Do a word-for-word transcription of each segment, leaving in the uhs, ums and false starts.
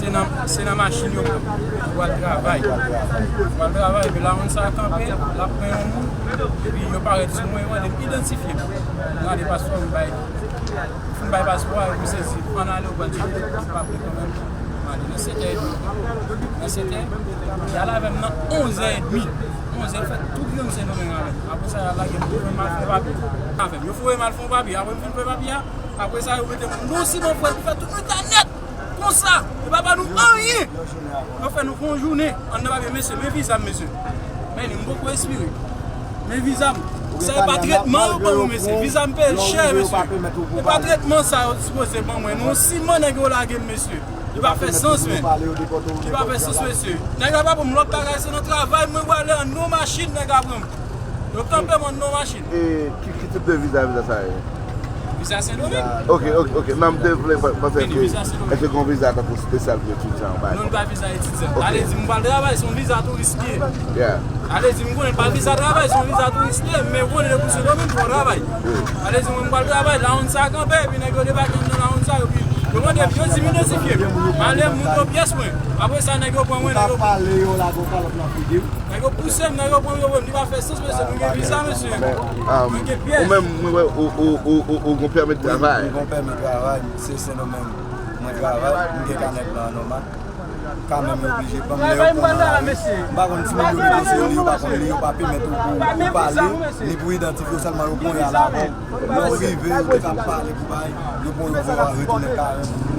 Se nan, se nan machin yo pran. Yo pral travay. Yo pral travay, epi lawon sa kanpe, l ap pran yon moun, epi yo parèt sou mwen, yo mande m idantifye m. M gade paspò, m bay, m fin bay paspò a, yo sezi, ann ale, ou pral tcheke. Se pa vre kanmenm. M ale nan sèt è edmi. Nan sèt è, y al avè m nan onz è edmi. Onz è, fè tout Gran Sendomeng avè m. Apre sa, y al lage m, yo fè m al fè papye. Avè m, yo voye m al fè yon papye. Apre m fin fè papye a, apre sa, yo mete m nan siman frèt pou fè tout mwen ta nèt. Konsa, yo pa ba nou anyen. Yo fè nou fè yon jounen anndan papye, mesye, men viza m, mesye. Men li, m poko espire. Men viza m. Sa e pa tretman yo ban mwen, mesye. Viza m peye l chè, mesye. E pa tretman sa yo sipoze ban mwen, non. Siman nèg yo lage m, mesye. Li pa fè sans, men. Li pa fè sans, mesye. Nèg la pa ban m lòt bagay, se nan travay mwen prale, an non machin nèg la pran m. Yo kanpe m an non machin. E ki, ki tip de viza, viza sa ye? Viza Sendomeng. Ok, ok, ok. Non, m te vle pa- panse Vini, èske, viza Sendomeng. Èske gen yon viza tankou espesyal pou etidyan an bay? Non, li pa viza etidyan. Ok. Ale di m pral travay, se yon viza touris li ye. Yeah. Ale di m konnen pa viza travay, se yon viza touris li ye, men konnen depi w Sendomeng, fò w travay. Ale di mwen m pral travay, lawon sa kanpe, epi nèg yo debake anndan lawon sa, epi yo mande m, yo di m idantifye m. M ale, m moute yon pyès mwen. Apre sa, nèg yo pran mwen, nèg yo pale, yo lage yon kalòt nan figi w. Nèg yo pouse m, nèg yo pran m, yo voye m. Li pa fè sans, mesye. Mwen gen viza, mesye. Mwen gen pyès. Ou menm, mwen wè, ou, ou, ou, ou, ou gon pèmi de travay. Mwen gen pèmi travay, se Sendomeng mwen travay, mwen gen kanè blan an nòmal. Kanmenm, yo oblije ban m lè yo pran nan lari. M pa konn si moun yo mete sou li, yo pa konn li, yo pa pèmèt ou pou, pou pale, ni pou idantifye w, sèlman yo pran y al avè w. Lè w rive, ou te ka pale pou bay, yo pran yo voye w retounen kare w.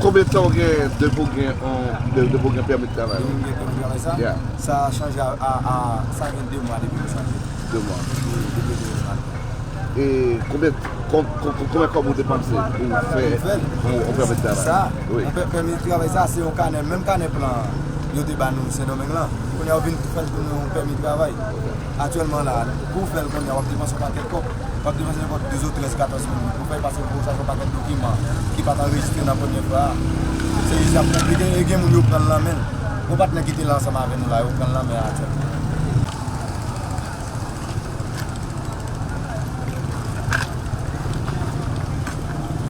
Konbyen tan w gen depi w gen on, de- depi w gen pèmi de travay? Depi m gen pèmi travay sa? Yeah. Sa chanje a, a, a, sa gen de mwa depi m chanje. De mwa. Wi, depi de mwa. E konbyen, kon- kon- kon- konbyen kòb ou depanse pou fè yon, yon pèmi de travay? Sa, wi. Yon pè- pèmi de travay sa, se yon kanè, menm kanè plan yo te ba nou Sendomeng lan. Kounye a, yo vin fè l tounen yon pèmi de travay. Aktyèlman la, pou w fè l kounye a, w ap depanse yon pakèt kòb. W ap depanse nenpòt douz ou trèz, katòz mil goud pou fè l, paske pou sa, se yon pakèt dokiman ki pa t anrejistre nan premye fwa a. Se jis y ap konplike, e gen moun yo pran l nan men l. Yon patnè ki te la ansanm avè nou la, yo pran l nan men l aktyèlman.